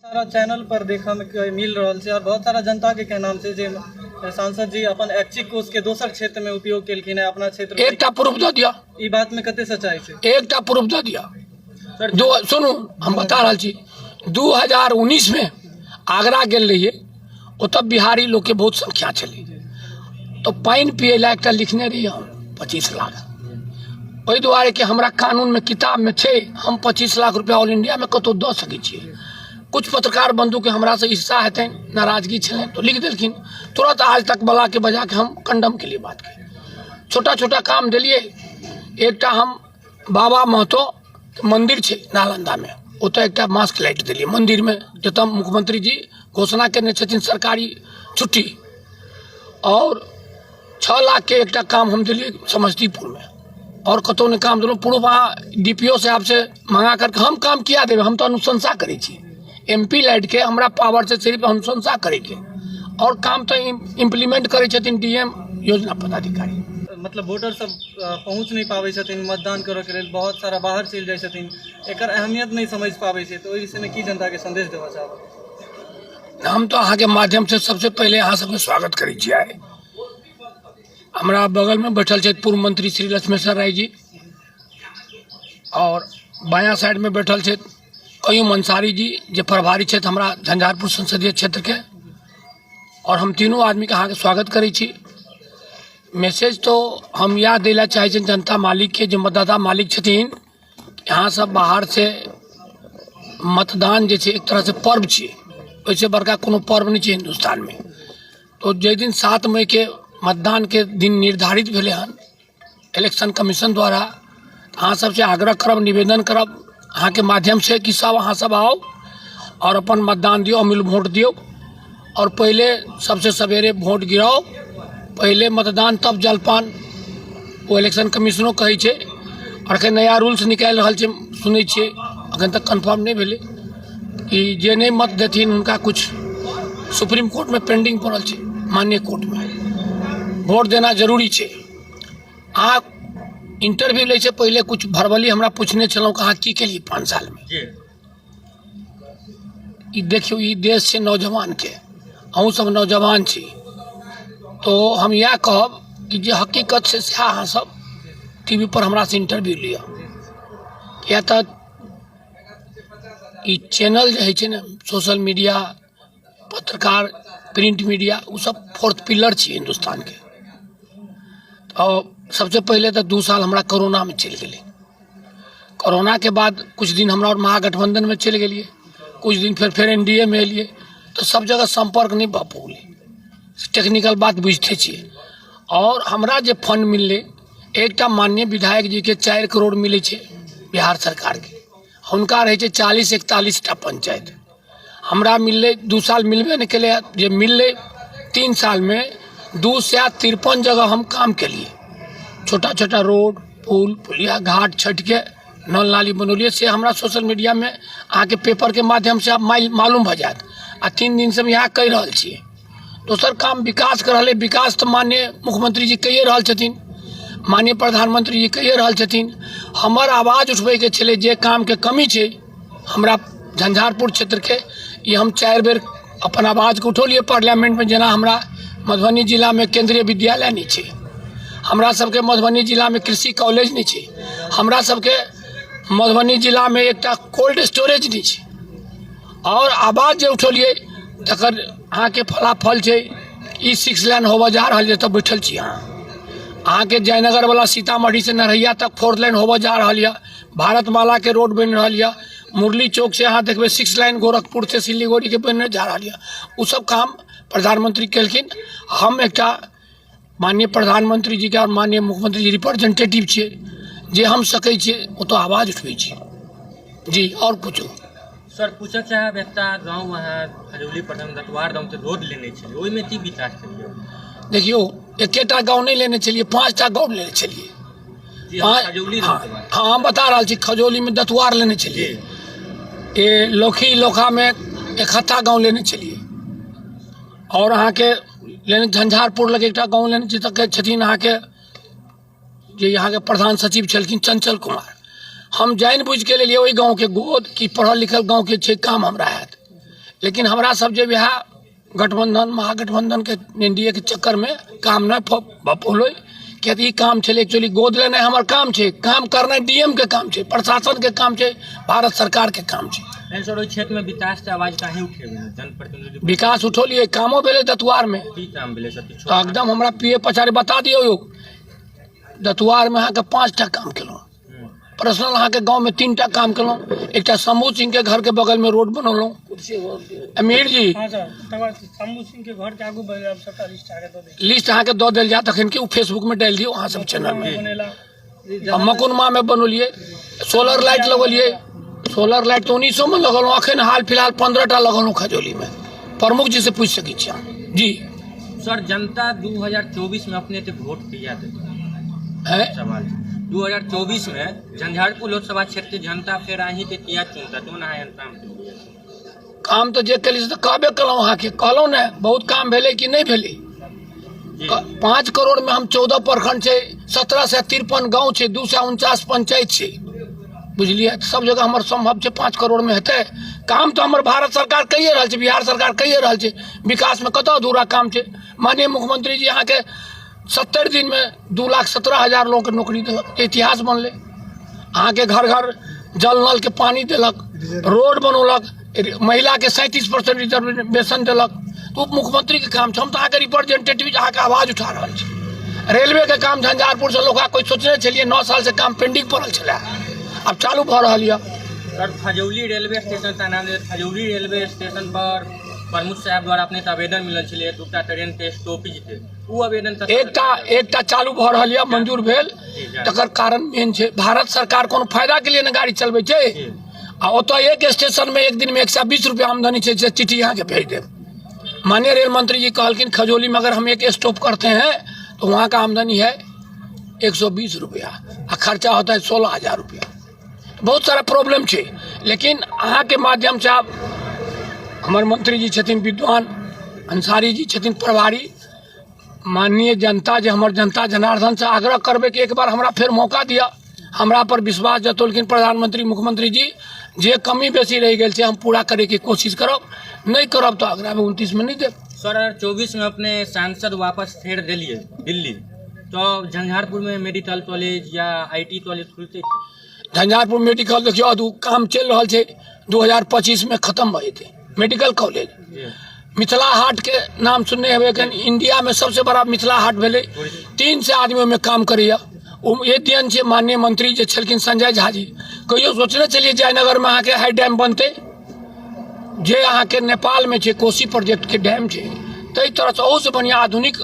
सारा channel पर देखऽ मे मिल रहल छै आओर बहुत सारा जनता के कहनाम छै जे सांसद जी अपन ऐच्छिक कोष के दोसर क्षेत्र में उपयोग केलखिन है अपना क्षेत्र में। एकटा प्रूफ दऽ दिअ। ई बात में कते सच्चाई छै? एकटा प्रूफ दऽ दिअ। दू सुनू, हम बता रहल छी, 2019 में आगरा गेल रहियै, ओतऽ बिहारी लोकके बहुत संख्या छलै, तऽ पानि पियै लए एकटा लिखने रहियै हम 25 लाख। ओहि दुआरे कि हमरा कानूनमे किताबमे छै, हम 25 लाख रुपया ऑल इंडियामे कतहु दऽ सकै छियै। कुछ पत्रकार बंधुके हमरासँ ईर्षा हेतनि, नाराजगी छलनि, तऽ लिख देलखिन। तुरंत आज तक बलाके बजाके हम कंडम के लिए बात केलियै। छोटा छोटा काम देलियै। एकटा हम बाबा महतो मन्दिर छै नालन्दामे, ओतऽ एकटा मास्क लाइट देलियै मन्दिरमे, जतऽ मुख्यमंत्री जी घोषणा केने छथिन सरकारी छुट्टी। आओर 6 लाखके एकटा काम हम देलियै समस्तीपुरमे, आओर कतहु नहि काम देलहुँ। प्रूफ अहाँ डी पी ओ साहबसँ मँगा करके हम काम किया देबै? हम तऽ अनुशंसा करै छी। एम पी लाइटके हमरा पावर छै सिर्फ अनुशंसा करैके, आओर काम तऽ इम्प्लीमेंट करै छथिन डी एम, योजना पदाधिकारी। मतलब वोटर सब पहुँच नहि पाबै छथिन मतदान करऽ के लेल, बहुत सारा बाहर चलि जाइ छथिन, एकर अहमियत नहि समझि पाबै छै, तऽ ओहि विषयमे की जनताके संदेश देबऽ चाहबै? हम तऽ अहाँके माध्यमसँ सबसँ पहिले अहाँ सबके स्वागत करै छी। आइ हमरा बगलमे बैठल छथि पूर्व मंत्री श्री लक्ष्मेश्वर राय जी, आओर बायाँ साइडमे बैठल छथि कयूम अंसारी जी, जे प्रभारी छथि हमरा झंझारपुर संसदीय क्षेत्रके, आओर हम तीनू आदमीके अहाँके स्वागत करै छी। मैसेज तो हम इएह दै लए चाहै छियनि जनता मालिकके, जे मतदाता मालिक छथिन, अहाँ सब बाहरसँ मतदान जे छै एक तरहसँ पर्व छियै, ओहिसँ बड़का कोनो पर्व नहि छै हिन्दुस्तानमे। तऽ जाहि दिन 7 मईके मतदानके दिन निर्धारित भेलै हन इलेक्शन कमीशन द्वारा, अहाँ सबसँ आग्रह करब, निवेदन करब अहाँके माध्यमसँ कि सब अहाँ सब आउ आओर अपन मतदान दियौ, अमूल्य वोट दियौ, आओर पहिले सबसँ सवेरे वोट गिराउ। पहिले मतदान तब जलपान, ओ इलेक्शन कमीशनो कहै छै। आओर एखन नया रूल्स निकालि रहल छै, सुनै छियै, एखन तक कन्फर्म नहि भेलै, कि जे नहि मत देथिन हुनका किछु सुप्रीम कोर्टमे पेंडिंग पड़ल छै। माननीय कोर्टमे वोट देना जरूरी छै। अहाँ इंटरव्यू लै छै पहिले किछु भरबली हमरा पूछने छलहुँ कि अहाँ की केलियै 5 सालमे। ई देखियौ, ई देश छै नौजवानके, अहूँ सब नौजवान छी, तो हम इएह कहब कि जे हकीकत छै सएह अहाँ सब टी वी पर हमरासँ इंटरव्यू लिअ, किया तऽ ई चैनल जे होइ छै ने, सोशल मीडिया, पत्रकार, प्रिंट मीडिया, ओ सब फोर्थ पिलर छियै हिन्दुस्तानके। आओर सबसँ पहिले तऽ 2 साल हमरा कोरोनामे चलि गेलै। कोरोनाके बाद किछु दिन हमरा आओर महागठबंधनमे चलि गेलियै, किछु दिन फेर फेर एन डी ए मे एलियै, तऽ सब जगह सम्पर्क नहि भऽ पौलै, टेक्निकल बात बुझिते छियै। आओर हमरा जे फंड मिललै, एकटा माननीय विधायक जीके 4 करोड़ मिलै छै बिहार सरकारके, हुनका रहै छै 40-41 टा पंचायत। हमरा मिललै 2 साल मिलबे नहि केलै, जे मिललै 3 सालमे 253 जगह हम काम केलियै, छोटा छोटा रोड, पुल, पुलिया, घाट, छठिके नल नाली बनौलियै, से हमरा सोशल मीडियामे अहाँके पेपरके माध्यमसँ मालूम भऽ जायत। आ 3 दिनसँ हम इएह कहि रहल छियै। दोसर काम विकास के रहलै, विकास तऽ माननीय मुख्यमंत्री जी कहिए रहल छथिन, माननीय प्रधानमंत्री जी कहिए रहल छथिन। हमर आवाज उठबैके छलै जे कामके कमी छै हमरा झंझारपुर क्षेत्रके, ई हम 4 बेर अपन आवाजके उठौलियै पार्लियामेंटमे। जेना हमरा मधुबनी जिलामे केन्द्रीय विद्यालय नहि छै, हमरा सबके मधुबनी जिलामे कृषि कॉलेज नहि छै, हमरा सबके मधुबनी जिलामे एकटा कोल्ड स्टोरेज नहि छै। आओर आवाज जे उठौलियै तकर अहाँके फलाफल छै ई 6 लाइन होबऽ जा रहल, जतऽ बैठल छी अहाँ। अहाँके जयनगरवला सीतामढ़ीसँ नरहैया तक 4 लाइन होबऽ जा रहल यऽ, भारतमालाके रोड बनि रहल यऽ, मुरली चौकसँ अहाँ देखबै 6 लाइन गोरखपुरसँ सिलीगुड़ीके बनने जा रहल यऽ। ओ सब काम प्रधानमंत्री केलखिन। हम एकटा माननीय प्रधानमंत्री जीके आओर माननीय मुख्यमंत्री जी रिप्रेजेंटेटिव छियै, जे हम सकै छियै ओतऽ आवाज उठबै छियै जी। आओर पूछू सर। पूछऽ चाहब, एकटा गाँव अहाँ खजौली प्रखंड दतवार गाँव से रोड लेने छलियै, ओहिमे की विकास केलियै? देखियौ, एकेटा गाँव नहि लेने छलियै, 5टा गाँव लेने छलियै। हाँ, हम बता रहल छी, खजौलीमे दतुआर लेने छलियै, ए लौखी लोखामे एकहत्ता गाँव लेने छलियै, आओर अहाँके लेने झंझारपुर लग एकटा गाँव लेने छी, तऽ छथिन अहाँके जे यहाँके प्रधान सचिव छलखिन चंचल कुमार। हम जानि बुझिके लेलियै ओहि गाँवके गोद कि पढ़ल लिखल गाँवके छै, काम हमरा हैत। लेकिन हमरा सब जे वएह गठबन्धन महागठबन्धनके एन डी ए के चक्करमे काम नहि भऽ पौलै, किएक तऽ ई काम छलै एक्चुअली गोद लेनाइ हमर काम छै, काम करनाइ डी एम के काम छै, प्रशासनके काम छै, भारत सरकारके काम छै। नहीं सर, ओहि क्षेत्रमे विकास के आवाज काहे उठेबै जनप्रतिनिधि? विकास उठौलियै, कामो भेलै दतुआरमे। की काम भेलै सर? किछु तऽ एकदम हमरा पी ए पछाड़ी बता दियौ यौ, दतुआरमे अहाँके 5टा काम केलहुँ। पर्सनल अहाँके गाँवमे 3टा काम केलहुँ। एकटा शंभू सिंहके घरके बगलमे रोड बनौलहुँ। अमीर जी, हाँ सर, तकर बाद शंभू सिंह के घर के आगू बढ़ जाब, सबटा लिस्ट आगे दऽ दै। लिस्ट अहाँके दऽ देल जायत अखन, कि ओ फेसबुकमे डालि दियौ अहाँ सब चैनलमे। बनेला। आ मकुनमामे बनौलियै, सोलर लाइट लगौलियै। सोलर लाइट तऽ 19मे लगौलहुँ, अखन हाल फिलहाल 15टा लगौलहुँ खजौलीमे। प्रमुख जी से पूछि सकै छी अहाँ जी। सर, जनता 2024 में अपने के वोट किया देतै? हैं? सवाल छै, 2024 में झंझारपुर लोकसभा क्षेत्र के जनता फेर अहीं के किया चुनता? कोन अहाँ एहन काम केलियै? काम तऽ जे केलियै से तऽ कहबे केलहुँ अहाँके, कहलहुँ ने बहुत काम भेलै कि नहि भेलै? 5 करोड़ में हम 14 प्रखंड छै, 1753 गाँव छै, 249 पंचायत छै, बुझलियै? सब जगह हमर सम्भव छै 5 करोड़ में हेतै काम। तऽ हमर भारत सरकार कहिए रहल छै, बिहार सरकार कहिए रहल छै, विकासमे कतऽ अधूरा काम छै? माननीय मुख्यमंत्री जी अहाँके 70 दिनमे 2,17,000 लोकके नौकरी देलक, इतिहास बनलै। अहाँके घर घर जल नलके पानी देलक, रोड बनौलक, महिलाके 37% रिजर्वेशन देलक। उप मुख्यमंत्रीके काम छै, हम तऽ अहाँके रिप्रेजेंटेटिव, अहाँके आवाज उठा रहल छी। रेलवेके काम झंझारपुरसँ लोका कोइ सोचने छलियै? 9 सालसँ काम पेंडिंग पड़ल छलै, आब चालू भऽ रहल यऽ। सर, खजौली रेलवे स्टेशन का नाम, खजौली रेलवे स्टेशन पर प्रमुख साहब द्वारा अपने के आवेदन मिलल छलै दूटा ट्रेन के स्टॉपेज के, ओ आवेदन कतऽ? एकटा चालू भऽ रहल यऽ, मंजूर भेल। तकर कारण मेन छै, भारत सरकार कोनो फायदा के लिए ने गाड़ी चलबै छै। आ ओतऽ एक स्टेशन में एक दिन में 120 रुपया आमदनी छै, से चिट्ठी अहाँके भेज देब। माननीय रेल मंत्री जी कहलखिन, खजौली में अगर हम एक स्टॉप करते हैं तो वहाँ का आमदनी है 120 रुपया आ खर्चा होता है 16,000 रुपया। बहुत सारा प्रॉब्लम छै, लेकिन अहाँके माध्यमसँ आब हमर मंत्री जी छथिन विद्वान अंसारी जी छथिन प्रभारी, माननीय जनता जे हमर जनता जनार्दनसँ आग्रह करबै कि एक बार हमरा फेर मौका दिअ। हमरा पर विश्वास जतौलखिन प्रधानमंत्री मुख्यमंत्री जी, जे कमी बेसी रहि गेल छै हम पूरा करैके कोशिश करब, नहि करब तऽ अगला बेर 29मे नहि देब। सर, अगर 24 में अपने सांसद वापस फेर देलिए दिल्ली, तो झंझारपुर में मेडिकल कॉलेज या IT college खुलते? झंझारपुर मेडिकल देखियौ, अदू काम चलि रहल छै, 2025मे खतम भऽ जेतै मेडिकल कॉलेज। मिथिला हाट के नाम सुनने हेबै एखन, इंडियामे सबसे बड़ा मिथिला हाट भेलै, 300 आदमी ओहिमे काम करैए। ओ ये देन छै माननीय मंत्री जे छलखिन संजय झा जी। कहियो सोचने छलियै जयनगरमे अहाँके हाई डैम बनतै, जे अहाँके नेपालमे छै, कोसी प्रोजेक्टके डैम छै, ताहि तरहसँ ओहूसँ बढ़िआँ आधुनिक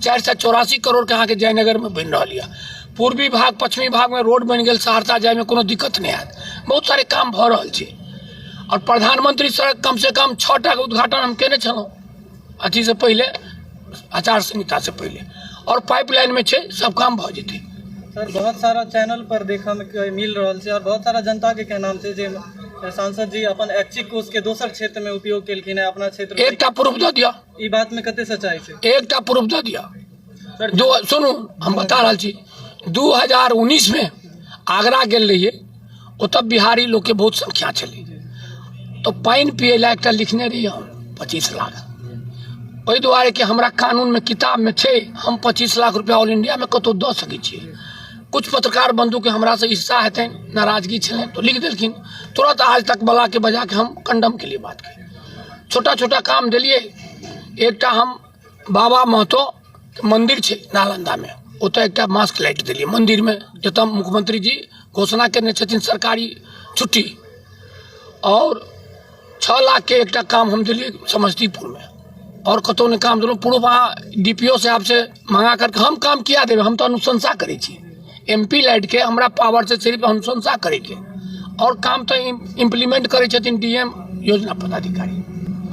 484 करोड़के अहाँके जयनगरमे बनि रहल यऽ। पूर्वी भाग पश्चिमी भागमे रोड बनि गेल, सहरसा जायमे कोनो दिक्कत नहि हैत। बहुत सारे काम भऽ रहल छै। आओर प्रधानमंत्री सड़क कमसँ कम 6 टाके उद्घाटन हम केने छलहुँ अथीसँ पहिले, आचार संहितासँ पहिले। आओर पाइप लाइनमे छै, सब काम भऽ जेतै। सर, बहुत सारा चैनल पर देखऽ मे मिल रहल छै और बहुत सारा जनता के कहनाम छै जे सांसद जी अपन ऐच्छिक कोष के दोसर क्षेत्र में उपयोग केलखिन है, अपना क्षेत्र में। एकटा प्रूफ दऽ दिअ। ई बात में कते सच्चाई छै? एकटा प्रूफ दऽ दिअ। दू सुनू, हम बता रहल छी, 2019मे आगरा गेल रहियै, ओतऽ बिहारी लोकके बहुत संख्या छलै, तऽ पानि पियै लए एकटा लिखने रहियै हम 25 लाख। ओहि दुआरे कि हमरा कानूनमे किताबमे छै, हम 25 लाख रुपया ऑल इंडियामे कतहु दऽ सकै छियै। कुछ पत्रकार बंधुके हमरासँ ईर्षा हेतनि, नाराजगी छलनि, तऽ लिख देलखिन। तुरंत आज तक वलाके बजाके हम कंडम के लिए बात कही। छोटा छोटा काम देलियै। एकटा हम बाबा महतो मन्दिर छै नालन्दामे, ओतऽ एकटा मास्क लाइट देलियै मन्दिरमे, जतऽ मुख्यमंत्री जी घोषणा केने छथिन सरकारी छुट्टी। आओर 6 लाखके एकटा काम हम देलियै समस्तीपुरमे, आओर कतहु नहि काम देलहुँ। प्रूफ अहाँ डी पी ओ साहबसँ मंगा करके हम काम किया देबै? हम तऽ अनुशंसा करै छी। एम पी लाइटके हमरा पावर छै सिर्फ अनुशंसा करैके, आओर काम तऽ इम्प्लीमेंट करै छथिन डी एम, योजना पदाधिकारी।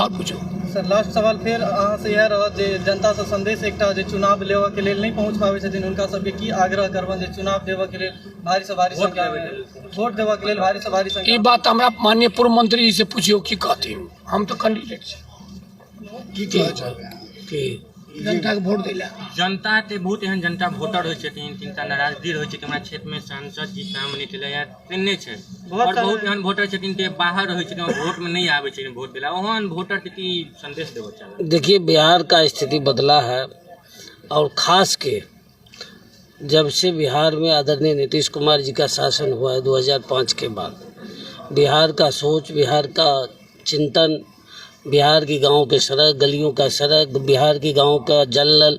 आओर पूछू। सर, लास्ट सवाल फेर अहाँसँ इएह रहत जे जनतासँ संदेश एकटा, जे चुनाव लेबऽ के लेल नहि पहुँच पाबै छथिन, हुनका सबके की आग्रह करबनि जे चुनाव देबऽ के लेल भारी से भारी संख्या में वोट देबऽ के लेल भारी से भारी ई संख्या? बात हमरा माननीय पूर्व मंत्री जी से पुछियौ की कहथिन, हम तऽ कैंडिडेट छी। की कहऽ चाहबै? की? जनताके वोट दै लए। जनताके बहुत एहन जनता वोटर होइ छथिन तिनका नाराजगी रहै छै कि हमरा क्षेत्रमे सांसद जी काम नहि केलै या केने छै। बहुत आओर सारा- बहुत एहन वोटर छथिन जे बाहर रहै छथिन और वोटमे नहि आबै छथिन वोट दै लए, ओहन वोटरके की संदेश देबऽ चाहबै? देखिए, बिहार का स्थिति बदला है और ख़ास के जब से बिहार में आदरणीय नीतीश कुमार जी का शासन हुआ है 2005 के बाद, बिहार का सोच, बिहार का चिंतन, बिहार की गांव के सड़क, गलियों का सड़क, बिहार की गांव का जल नल,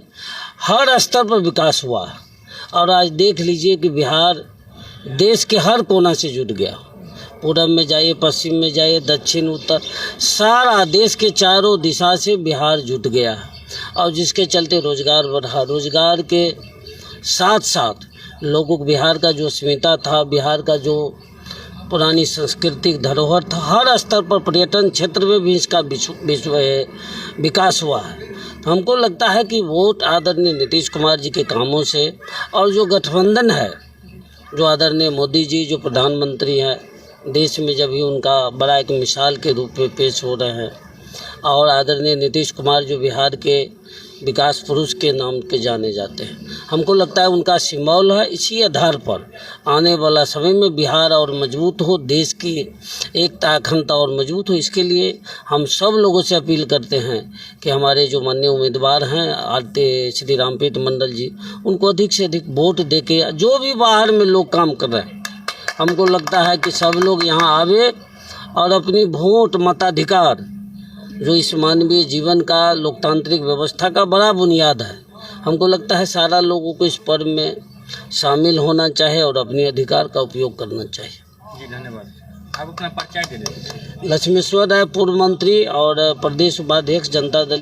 हर स्तर पर विकास हुआ है। और आज देख लीजिए कि बिहार देश के हर कोना से जुट गया। पूरब में जाइए, पश्चिम में जाइए, दक्षिण, उत्तर, सारा देश के चारों दिशा से बिहार जुट गया है। और जिसके चलते रोजगार बढ़ा। रोजगार के साथ साथ लोगों को बिहार का जो अस्मिता था, बिहार का जो पुरानी सांस्कृतिक धरोहर था, हर स्तर पर पर्यटन क्षेत्र में भी इसका विश्व विकास हुआ है। तो हमको लगता है कि वोट आदरणीय नीतीश कुमार जी के कामों से और जो गठबंधन है, जो आदरणीय मोदी जी जो प्रधानमंत्री हैं देश में, जब भी उनका बड़ा एक मिसाल के रूप में पेश हो रहे हैं, और आदरणीय नीतीश कुमार जो बिहार के विकास पुरुष के नाम के जाने जाते हैं, हमको लगता है उनका सिम्बॉल है। इसी आधार पर आने वाला समय में बिहार और मजबूत हो, देश की एकता अखंडता और मजबूत हो, इसके लिए हम सब लोगों से अपील करते हैं कि हमारे जो माननीय उम्मीदवार हैं आरती श्री रामप्रीत मंडल जी, उनको अधिक से अधिक वोट दे के, जो भी बाहर में लोग काम कर रहे हैं, हमको लगता है कि सब लोग यहाँ आवे और अपनी वोट मताधिकार, जो इस मानवीय जीवन का लोकतांत्रिक व्यवस्था का बड़ा बुनियाद है, हमको लगता है सारा लोगों को इस पर्व में शामिल होना चाहिए और अपने अधिकार का उपयोग करना चाहिए। जी धन्यवाद। आप अपना परिचय दे दें। लक्ष्मेश्वर राय, पूर्व मंत्री और प्रदेश उपाध्यक्ष जनता दल।